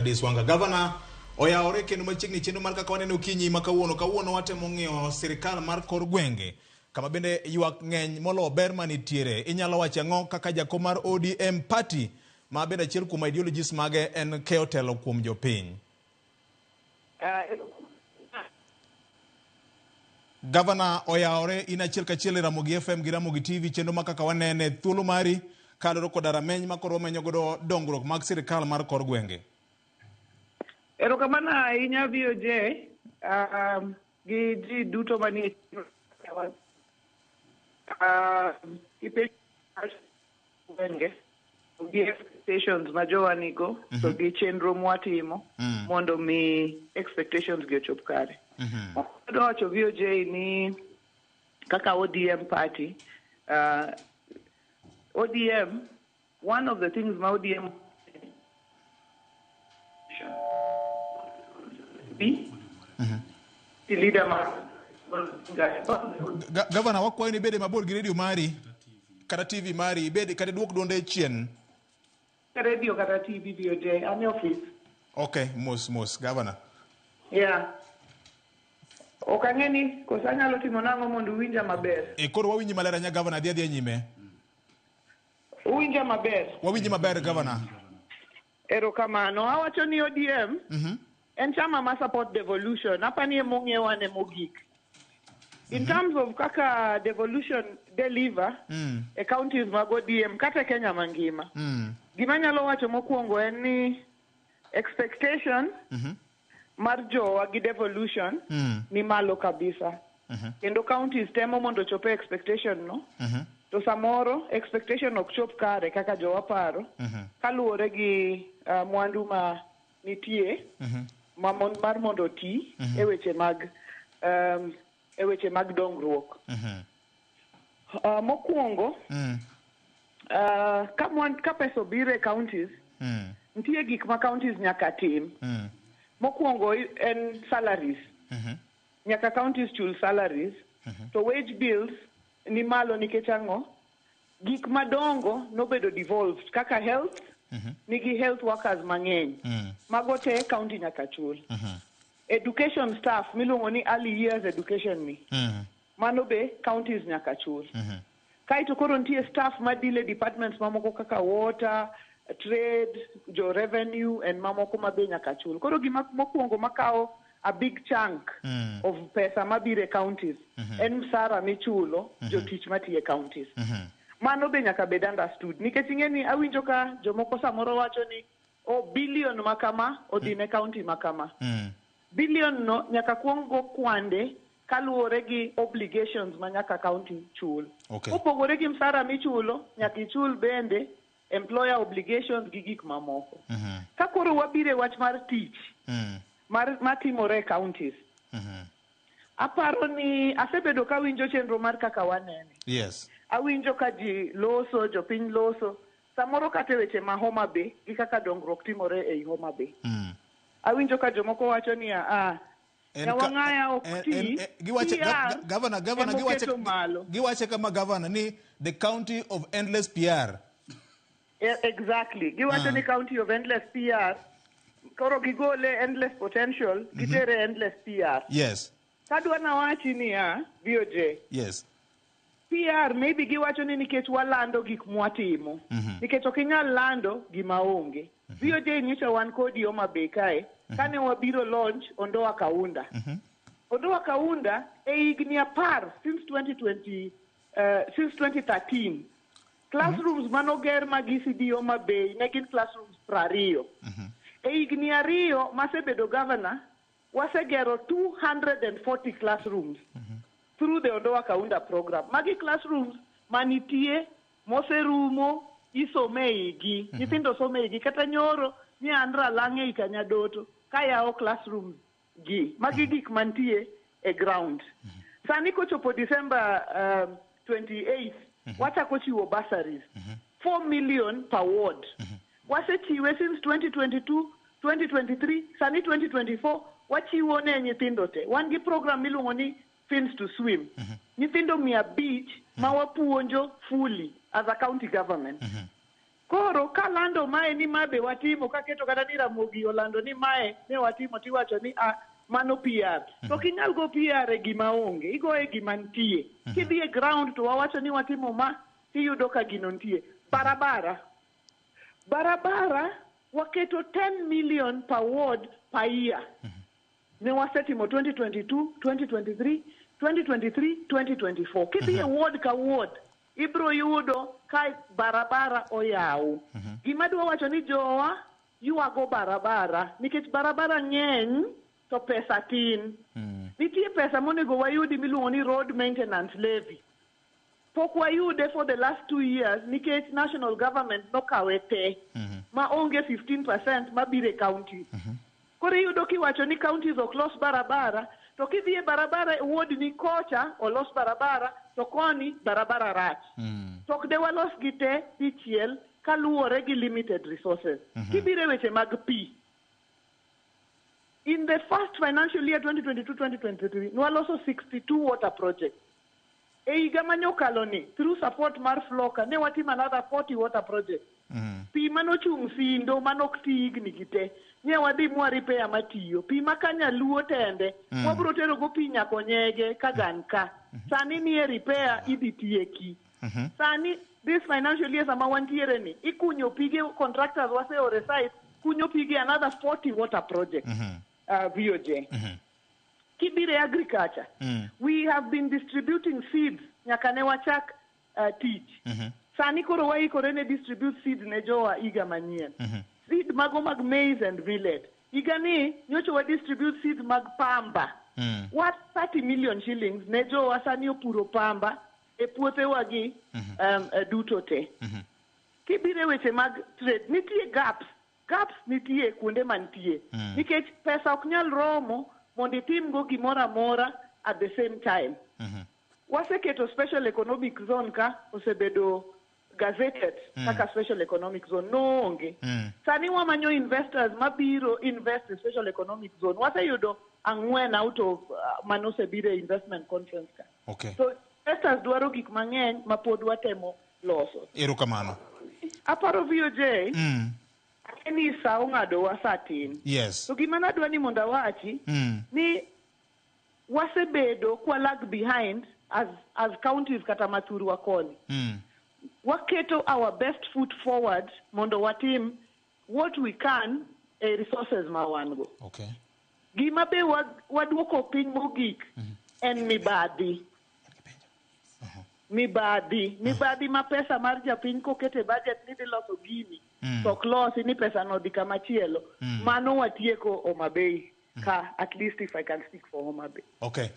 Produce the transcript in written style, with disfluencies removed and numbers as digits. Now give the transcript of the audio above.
Gladys Wanga. Gavana oyawore kendo machiegni chenro mar kaka waneno okinyi ma kawuono. Kawuono watemo ng'iyo sirikal mar kor gwenge kama bende ywak ng'eny molo ber manitiere. Inyalo wacho ang'o kaka jakom mar ODM party ma bende achiel kuom ideologies mage en keyo telo kuom jopiny? Gavana oyawore in achiel kachiel e Ramogi FM gi Ramogi TV chenro ma kaka wanene thuolo mari kaluwore koda rameny ma koro wamenyo godo dongruok mag sirikal mar kor gwenge. Erokamano ahinya VOJ gi ji duto manie gwenge gi expectations ma jowa nigo to gi chenro mwatimo mondo mi expectations gi ochop kare. Adwa wacho VOJ ni kaka ODM party, ODM, one of the things ma ODM be the leader ma Gavana wakwayo ni ibede mabor gi radio mari kata TV mari ibed kata iduok duonde chien. Radio kata TV VOJ, an e office. Okay, mos mos gavana. Yeah. Ok ang'e ni koso anyalo timo nang'o mondo uwinja maber. E koro wawinji maler ahinya gavana, dhi adhiya nyime. Uwinja maber? Wawinji maber gavana. Erokamano. Awacho ni ODM en chama ma support devolution. Apani emong'ewa ne mogik. In terms of kaka devolution deliver e counties mag ODM kata e Kenya mangima. Gima anyalo wacho mokwongo en ni expectation mar jowa gi devolution ni malo kabisa. Kendo counties temo mondo ochop e expectation no. To samoro expectation ok chop kare kaka jowa paro kaluwore gi mwandu ma nitie ma mar mondo oti e weche mag e weche mag dongruok. Mokwongo ka pesa obiro e counties, nitie gik ma counties nyaka tim. Mokwongo en salaries. Nyaka counties chul salaries. To wage bills ni malo nikech ang'o? Gik madongo nobedo devolved kaka health nigi health workers mang'eny. Mago te county nyaka chul. Education staff miluongo ni early years education ni. Mano be counties nyaka chul. Kaeto koro nitie staff ma deal e departments mamoko kaka water, trade, jo revenue and mamoko ma be nyaka chul. Koro gima mokwongo makawo a big chunk of pesa mabiro e counties en msara michulo jotich matiyo e counties. Mano be nyaka bed understood nikech ing'e ni awinjo ka jomoko samoro wacho ni o billion ma kama odhi ne county ma kama. Billion no nyaka kuong go kwande kaluwore gi obligations ma nyaka county chul. Kopogore gi msara michulo, nyaka ichul bende employer obligations gi gik mamoko. Ka koro wabiro e wach mar tich mar matimore e counties, aparo ni asebedo kawinjo chenro mar kaka wanene. Awinjo ka ji loso, jopiny loso, samoro kata e weche ma Homa Bay gi kaka dongruok timore ei Homa Bay. Awinjo ka jomoko wacho ni a Nyawang'aya ok ti, giwache PR governor governor giwache emoketo malo. Giwache kama governor ni the county of endless PR. Exactly. Giwacho ni county of endless PR. Koro gigole endless potential, gitere endless PR. Kadwa nawachi niya, VOJ. PR maybe giwacho ni nikech walando gik mwatimo. Nikech ok inyal lando gima onge. VOJ nyocha wan kodi Homa Bay kae, kane wabiro launch Ondoa Kaunda. Ondoa Kaunda e higni 10 since 2020, since 2013. Classrooms manoger mag ECD Homa Bay ne gin classrooms 20. E higni 2 masebedo governor, wasegero 240 classrooms through the Ondoa Kaunda program. Magi classrooms manitie moserumo isome igi, nyithindo some igi kata nyoro ni an ralang' ei Kanyadoto kayawo classrooms gi. Magi gik mantie e ground. Sani kochopo December 28 wachako chiwo bursaries 4 million per ward. Wasechiwe since 2022, 2023, sani 2024 wachiwo ne nyithindo te. Wan gi program miluongo ni Fins to Swim. Nyithindo 500 ma wapuonjo fully as a county government. Koro kalando mae ni ma be watimo, kaketo kata ni Ramogi olando ni mae ne watimo, tiwacho ni a mano PR. To ok inyal go PR e gima onge, igoye gima nitie. Kidhi e ground to wawacho ni watimo ma, tiyudo ka gino nitie. Barabara. Barabara waketo 10 million per ward per year. Ne wasetimo 2022, 2023, 2023, 2024. Kidhi e ward ka ward, ibro yudo ka barabara oyaw. Gima dwa wacho ni jowa ywago barabara nikech barabara ng'eny to pesa tin. Nitie pesa monego wayudi miluongo ni road maintenance levy. Pok wayude for the last 2 years nikech national government nokawe te ma onge 15% mabiro e counties. Koro iyudo kiwacho ni counties ok los barabara, to kidhi e barabara e ward ni kocha olos barabara, to koni barabara rach. To ok de walos gi te dichiel kaluwore gi limited resources. Kibiro e weche mag pi, in the first financial year 2022-2023 nwaloso 62 water projects. E higa manyokalo ni, through support mar FLLoCA, ne watimo another 40 water projects. Pi manochung' Sindo manok ti higni gi te, nye wadhi mwa repair matiyo. Pi ma Kanyaluo tende, wabro tero go pi nyaka Onyege Kagan ka. Sani nie repair, idhi tieki. Sani this financial year sama wantiere ni, ikunyo pige, contractors waseore site, kunyo pige another 40 water projects. VOJ. Kibiro e agriculture, we have been distributing seeds nyaka ne wachak tich. Sani koro waikore ne distribute seeds ne jowa higa manyien. Seed mago mag maize and millet. Higa ni nyocha wa distribute seeds mag pamba. Worth 30 million shillings ne jowa sani opuro pamba e puothewagi duto te. Kibiro e weche mag trade, nitie gaps. Gaps nitie kuonde mantie. Nikech pesa ok nyal romo mondo itimgo gimoro amora at the same time. Waseketo special economic zone ka osebedo gazetted kaka special economic zone noonge. Sani wamanyo investors mabiro invest e special economic zone. Waseyudo ang'wen out of manosebiro e investment conference ka. So investors dwaro gik mang'eny ma pod watemo loso. Erokamano. Aparo VOJ, ni sa ong'adowa sa tin. To gima nadwa ni mondo awachi ni wasebedo kwa lag behind as counties kata mathurwa koni. Waketo our best foot forward mondo watim what we can e resources ma wan go. Gima be waduoko piny mogik en mibadhi. Mibadhi, mibadhi ma pesa mar japiny koket e budget ni dhi loso gini, to ok losi ni pesa no dhi kama chielo. Mano watieko Homa Bay ka, at least if I can speak for Homa Bay. Okay.